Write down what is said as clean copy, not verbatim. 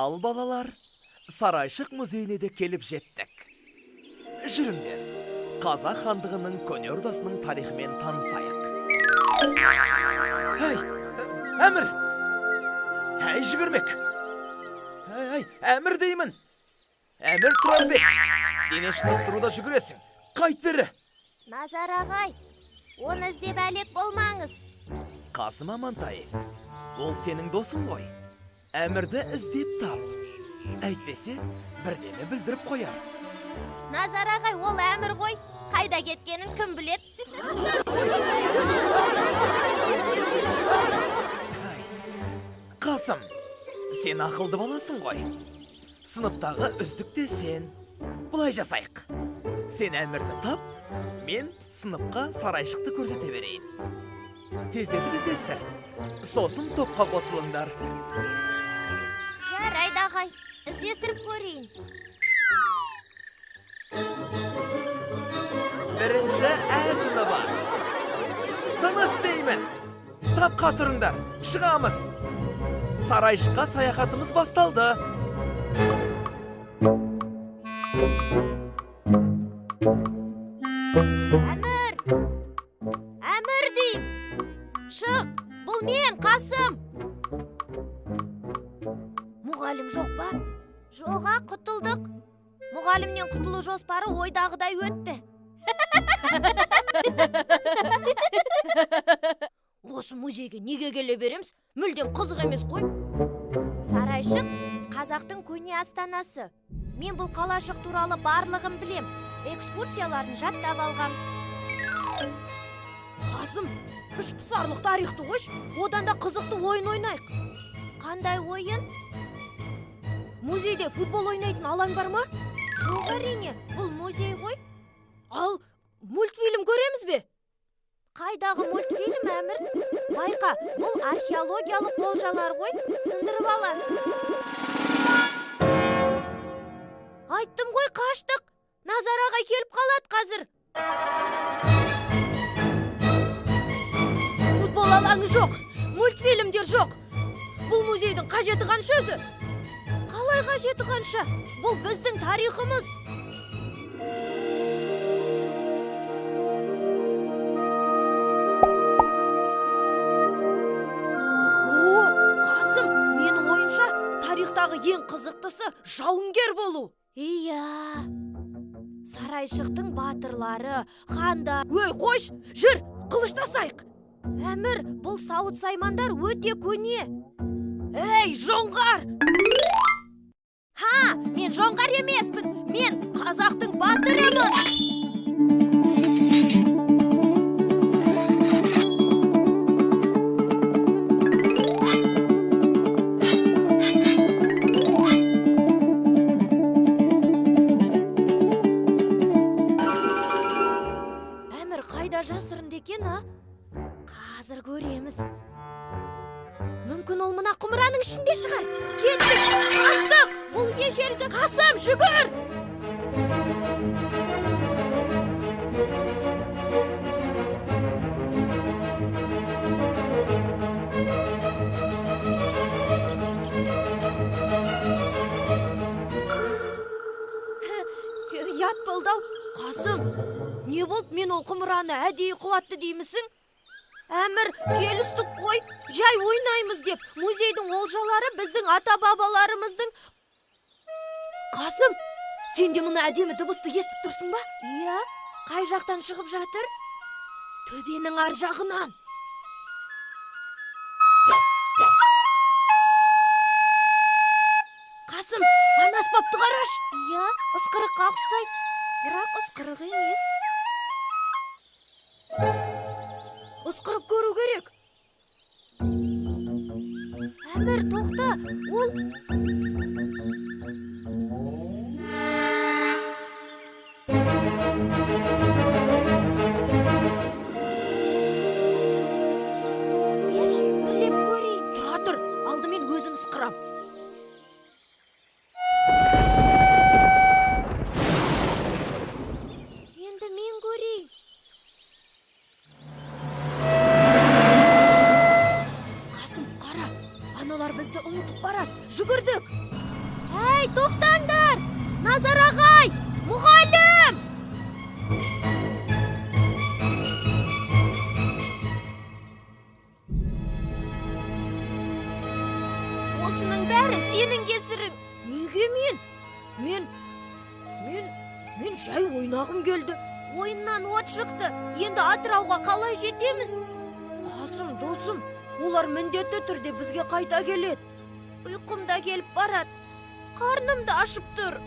Ал балалар, Сарайшық музейіне де келіп жеттік. Жүріңдер, Қазақ хандығының көне ордасының тарихымен танысайық. Әй, Әмір! Әй, жүгірмек! Әй, Әмір деймін! Әмір Тұрарбек! Дене шынықтыруда жүгіресің. Қайт бері! Назар ағай, оны іздеп әлек болмаңыз. Қасым Амантаев, ол сенің досың ғой. Әмірді іздеп тап. Әйтпесе, бірдеме білдіріп қояр. Назар ағай, ол Әмір ғой. Қайда кеткенін кім білет? Ай, Қасым, сен ақылды баласың ғой. Сыныптағы үздік те сен. Былай жасайық. Сен Әмірді тап, мен сыныпқа Сарайшықты көрсете берейін. Тездетіп іздестір. Сосын топқа қосылыңдар. Жарайды ағай, іздестіріп көрейін. Бірінші Ә сыныбы. Тыныш деймін. Сапқа тұрыңдар, шығамыз. Сарайшыққа саяхатымыз басталды. Әмір! Әмір деймін. Шық, бұл мен, Қасым. Мұғалім жоқ па? Жоға, құтылдық. Мұғалімнен құтылу жоспары ойдағыдай өтті. Осы музейге неге келе береміз? Мүлдем қызық емес қой. Сарайшық қазақтың көне астанасы. Мен бұл қалашық туралы барлығын білем. Экскурсияларын жаттап алғам. Қасым, ішпысарлық тарихты қойшы, одан да қызықты ойын ойнайық. Қандай ойын? Музейде футбол ойнайтын алаң бар ма? Жоқ, әрине, бұл музей ғой. Ал мультфильм көреміз бе? Қайдағы мультфильм, Әмір? Байқа, бұл археологиялық олжалар ғой, сындырып аласың. Айттым ғой, қаштық. Назар ағай келіп қалады қазір. Футбол алаңы жоқ, мультфильмдер жоқ. Бұл музейдің қажеті қанша өзі? Қалай қажеті қанша? Бұл біздің тарихымыз. О, Қасым, менің ойымша, тарихтағы ең қызықтысы жауынгер болу. Иә. Сарайшықтың батырлары, ханда. Өй, қойш, жүр, қылыштасайық. Әмір, бұл сауыт саймандар өте көне. Ей, жоңғар! Ха, мен жоңғар емеспін. Мен қазақтың батырымын. Әмір қайда жасырынды екен, а? Қазір көреміз. Мүмкін ол мына құмыраның ішінде шығар. Кеттік, қаштық. Бұл ежелгі Қасым, жүгір! Ұят болды-ау. Қасым, не болды, мен ол құмыраны әдейі құлатты деймісің? Әмір, келістік қой, жай ойнаймыз деп. Музейдің олжалары біздің ата-бабаларымыздың. Қасым, сен де мына әдемі дыбысты естіп тұрсың ба? Иә, қай жақтан шығып жатыр? Төбенің ар жағынан. Қасым, ана аспапты қараш. Иә, ысқырыққа ұқсайды, бірақ ысқырық емес. Ысқырып көру керек. Әмір, тоқта, ол... Берші, үрлеп көрейін. Тұра тұр, алдымен өзім ысқырам. Енді мен көрейін. Қасым, қара, аналар бізді ұмытып барады. Жүгірдік. Ей, тоқтаңдар! Назар ағай! Мұғалім! Осының бәрі сенің кесірің. Неге мен? Мен мен мен жай ойнағым келді. Ойыннан от шықты. Енді Атырауға қалай жетеміз? Қасым, досым, олар міндетті түрде бізге қайта келеді. Ұйқым да келіп барады. Қарным да ашып тұр.